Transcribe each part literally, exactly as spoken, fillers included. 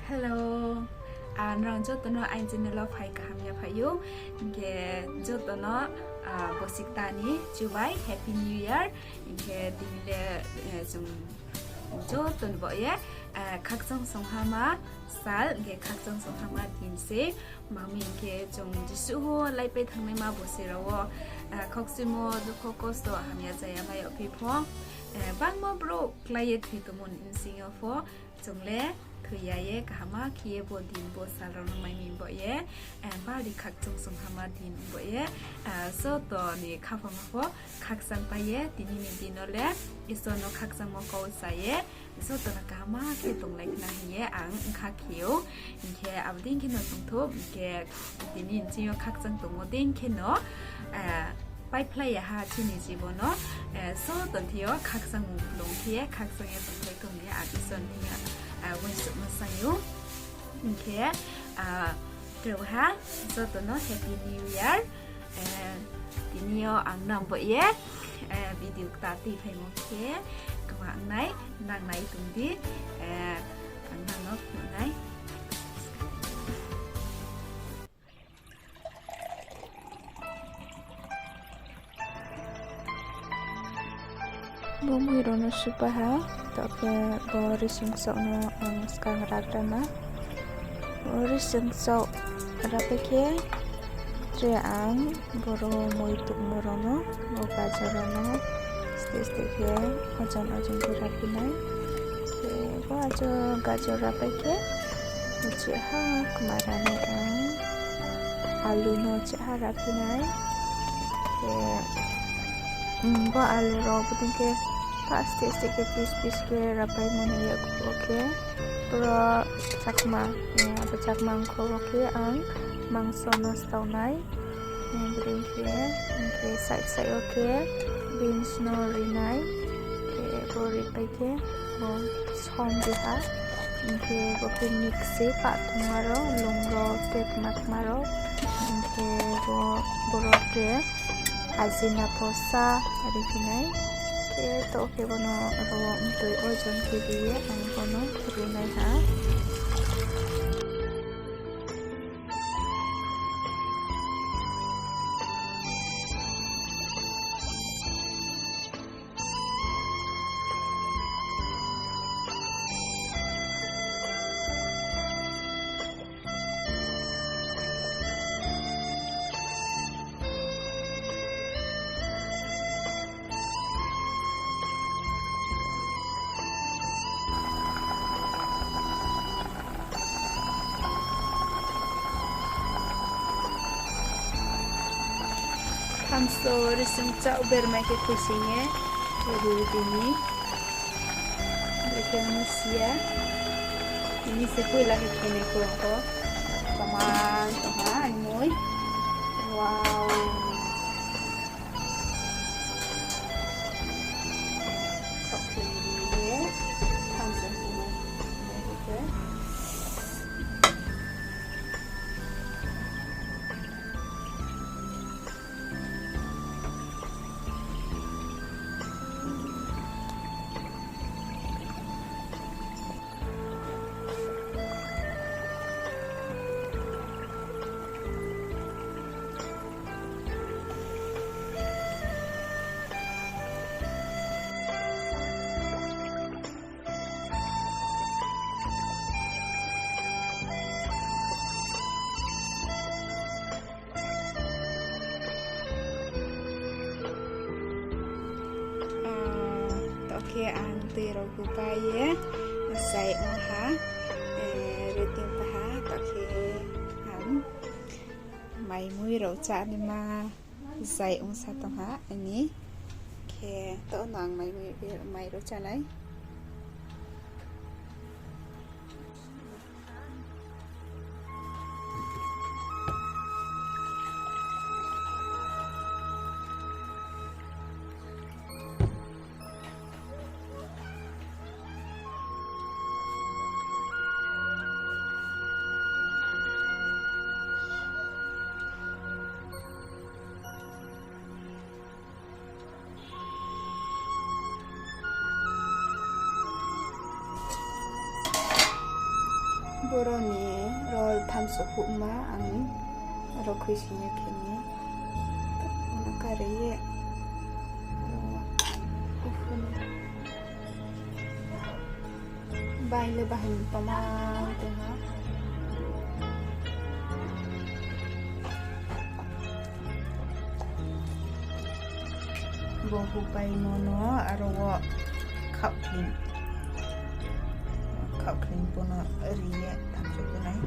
Hello, ah, nrao joto no aini channel wo phai kaham ya phai ou. Hing khe joto no, ah, bosi kta ni chubai Happy New Year. Hing khe tini le, eh, chung joto ni baoh ye, eh, khakchang songhama sal, hing khe khakchang songhama din se. Mami hing khe chung jesuh wo laipai thanngnaima bosi rao wo, ah, khokchuimo, dukho, kosto, hamya chaya mai yagphi pho, eh, bangma brouh klái ye thoi tongmo ni bsing yo pho, chung le thoi ya ye kaham khe ye bo din bo sal rao no mai mi baoh ye, eh, bari khakchang songhama din baoh ye, eh, joto ni khaphang wo pho khakchang pai ye tini ni din no le Isor no khakchangmo kau sa ye joto no kaham khe tonglai khna hing ye ang bkha khe ou. Hing khe abo dei khe no tongthou, hing khe tini nching yo khakchang tongmo dei khe no, eh, paiphlai ya ha chini jibon no, eh, joto ni thing yo khakchangmung blung khe ye khakchang ye tongphlai thou hing ye ang Isor ni thing yo, eh, uaingsouhma saing ou. Hing khe, ah, tre ha, joto no Happy New Year. Eh, tini yo ang nang baoh ye, eh, video kta tuiphaimo khe kma ong nai, nang nai tong di, eh, ang nang no phnuh nai. Bo mui rao no supa ha, taoh khe bo rising kchaoh no ang skang ragra na. Bo rising kchaoh rapai khe tre ang boro mui tongmo rao no, bo gajor rao no steh steh khe ojon ojon khe raphi nai. Khe bo ajo gajor rapai khe, uchih ha kma ra nai ang alu no chih ha raphi nai. Khe, um, bo alu rao bodei khe pha steh steh khe piece piece khe rapaimo ni yakgu wo khe, boro chakma, eh, abo chakma ongkho wo khe ang mangso no stao nai. Hing khe, hing khe side side wo khe beans no ri nai. Khe bo ripai khe bo som di ha. Hing khe bo khe mix se pah tongma rao, lung rao, tei kma kma rao. Hing khe bo, boro khe ajina pho sa riphi nai. Khe taoh khe bono aro mtoi ojon khe ri ye ang bono ru nai ha. Thamso rising kchaoh bermai khe khuising ye ru tini. Bai khe misi ya. Tini se poila khe khenai kho kho. Kaman tong ha aini mui. Wow. Khok khe ni ye. Thamso khe ni ye. Ah, taoh khe ang tui rao gupai ye, zai ong ha, eh, reting paha, taoh khe ang mai mui rao chánaima zai ongsa tong ha, ani khe taoh no ang mai mui, mai rao chánai. Boro ni roll thamso huhma ang aro khuisoing ye khe ni. Ano kare ye. Bai le bahai ni tongma tong ha. Bo hupaimo no aro wo khaohkhling. Khaohkhling bo no ri ye thamso khe nai.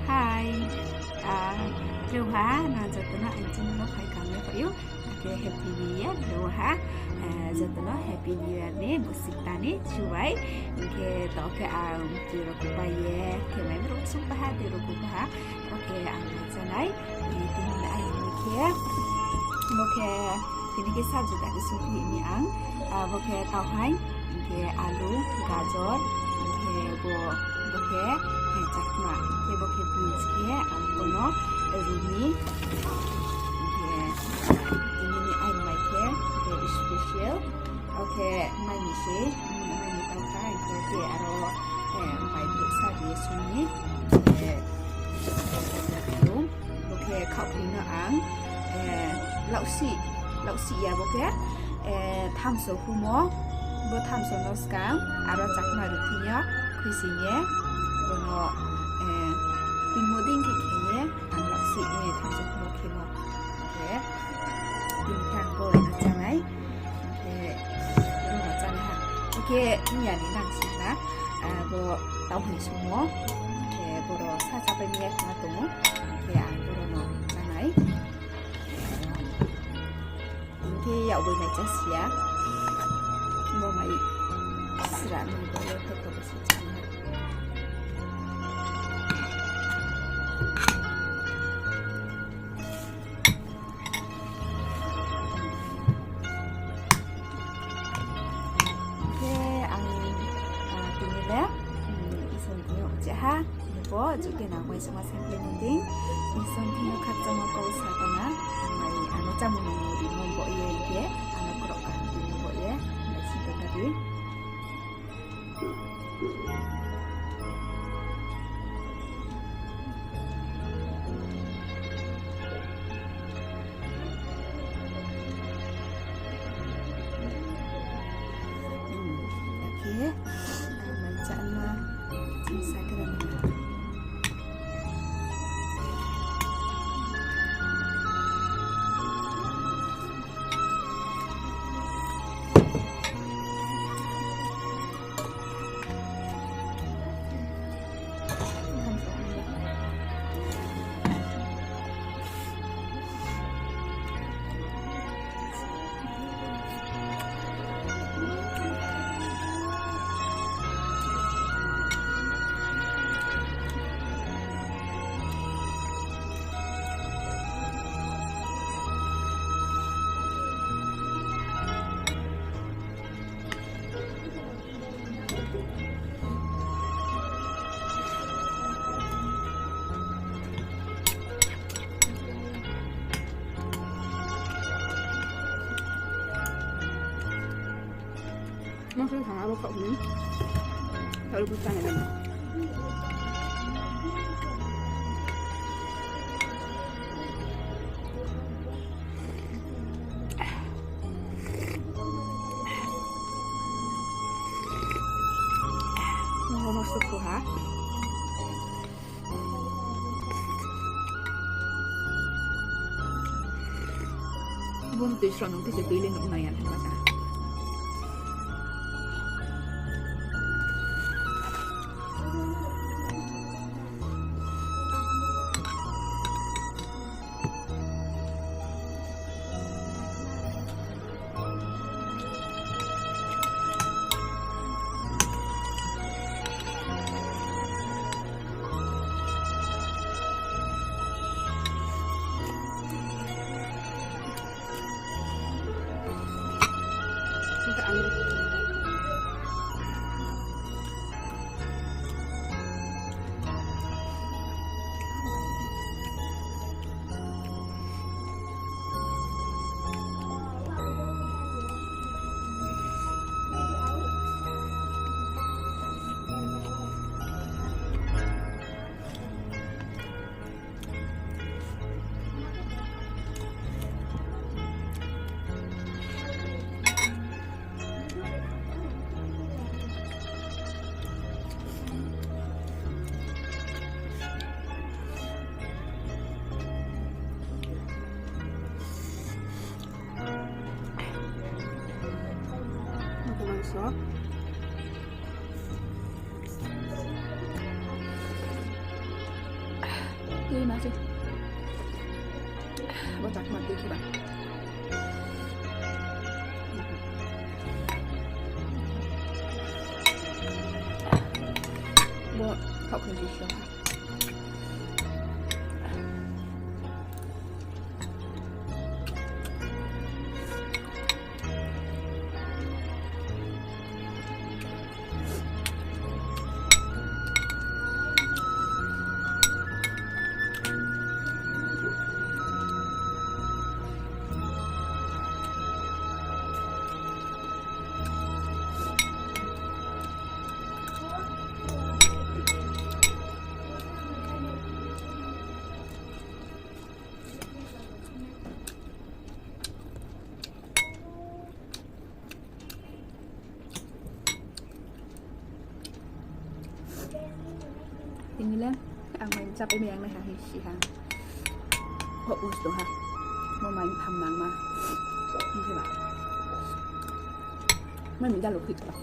Hi. Ah, hello ha, nang joto no ang chini no phai kang ye phai ou. Akhe Happy New Year, hello ha. Eh, joto no Happy New Year ni bosik ta ni chubai. Hing khe to khe ang tui rao kupai ye, khe mai rao sung paha, tui rao kupai ha. Oke, ang nai chanai. Tini ni aini khe. Bo khe, tini khe sabji ta khe sungphi ni ang. Ah, bo khe tauhaing, hing khe alu, gajor, hing khe bo, bo khe, eh, chakma, hing khe bo khe beans khe, ang bono rumi, hing khe tini ni aini mai khe, very special. Oke, mai ni se, mai ni tau kha, hing khe te aro, eh, mai brouh sa ri ye sung ni, eh, bo khe khaohkhling no ang, eh, laohsih, laohsih ya bo khe, eh, thamso humo, bo thamso no skang, aro chakma ruti yo khuisoing ye, bono, eh, pingmo dei khe khe ye, ang laohsih, eh, thamso humo khemo. Khe, tini khe ang bo no chanai. Khe, bo no chanai ha. Khe, miya ni nang sing na, ah, bo tauhaing sungmo. Khe, boro sa chapai miya khna tongmo. Khe, ang boro no chanai. Hing khe yak bai mai chá si ya. Bo mai sra nung bo yo tokho bo se chá nai. Khe ang, ah, tini le, hmm, Isor ni thing yo uchih ha. Bo, juti nang mai sama sampling munding. Isor ni thing yo khakchangma kau sa tana. Mai ano chámung nung ri mung bo ye khe. Ano krok kaham ri mung bo ye. Mai si tong ka di. Oke, mai chá na, chini sakra na. Masala ha abo khaoh ni. Taoh ri buta nai nai. Nang masuk ko ha. Bung tui srong nung tui se tui le nung nai ya thang ka. So. Tui ma se. Bo chakma tui khe ba. Bo thok khe se. Tini le ang mai mchapai mai ang nai ha hing si ha. Houh us tong ha. Mo mai pham nang ma. Hing khe ba. Mai mi dalo khui tong.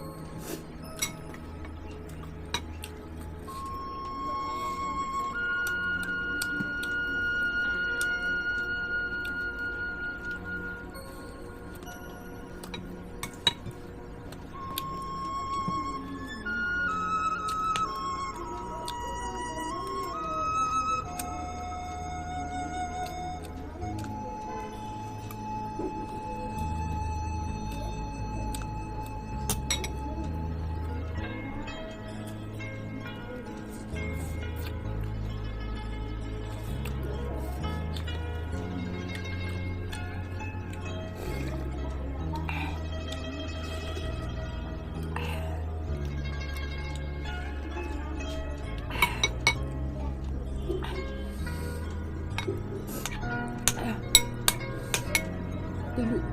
Tuiluh.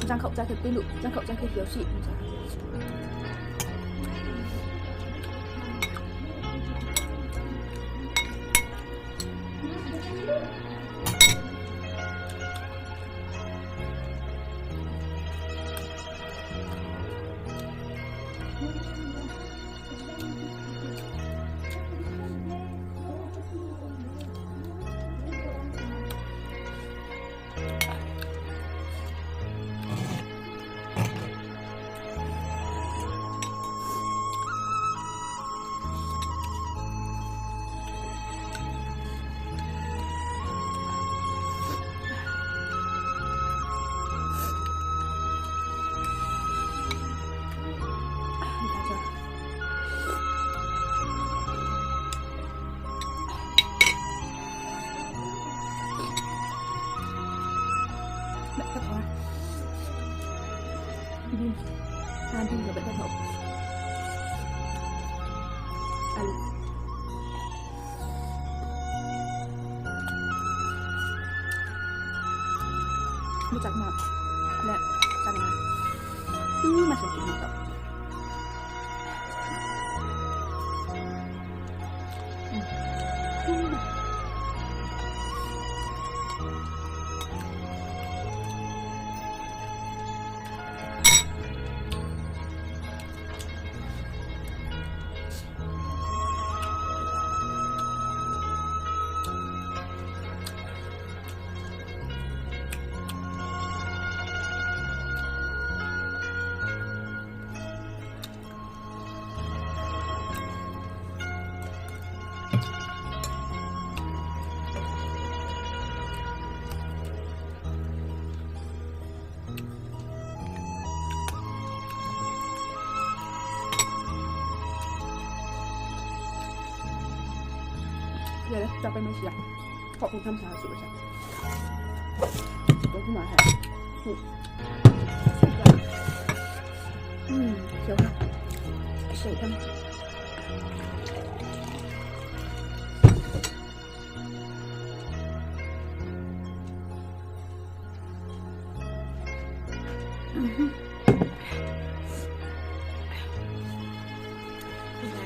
Jangkhaoh chá khe tuiluh, jangkhaoh chá khe hiao si. Bini, ah, bini ka bada thao. Alu. Bo chakma. Le, chakma. Tu ma se tu ma. Ya, ya, capai mai siya. Kok kong tham sa su sa. Kok kong ma ha. Hmm, siya ha. Siya ha.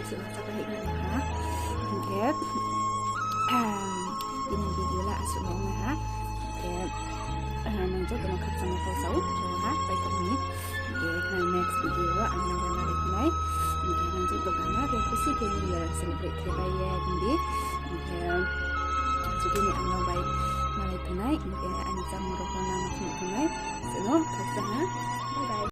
Asuh no chá pai hing nai ha. Hingkhe, ah, tini video le asuh no ong nai ha. Hingkhe, ah, nang joto no khakchangma kau sao, ha, pai tong ni. Hingkhe, next video wo ang celebrate khe bai ye hing di. Hing khe, jodi ni ang no bai malai tongnai, hing khe aini chámung rao pho nang no phnuh tongnai. Seno, khakchang ha. Bye bye.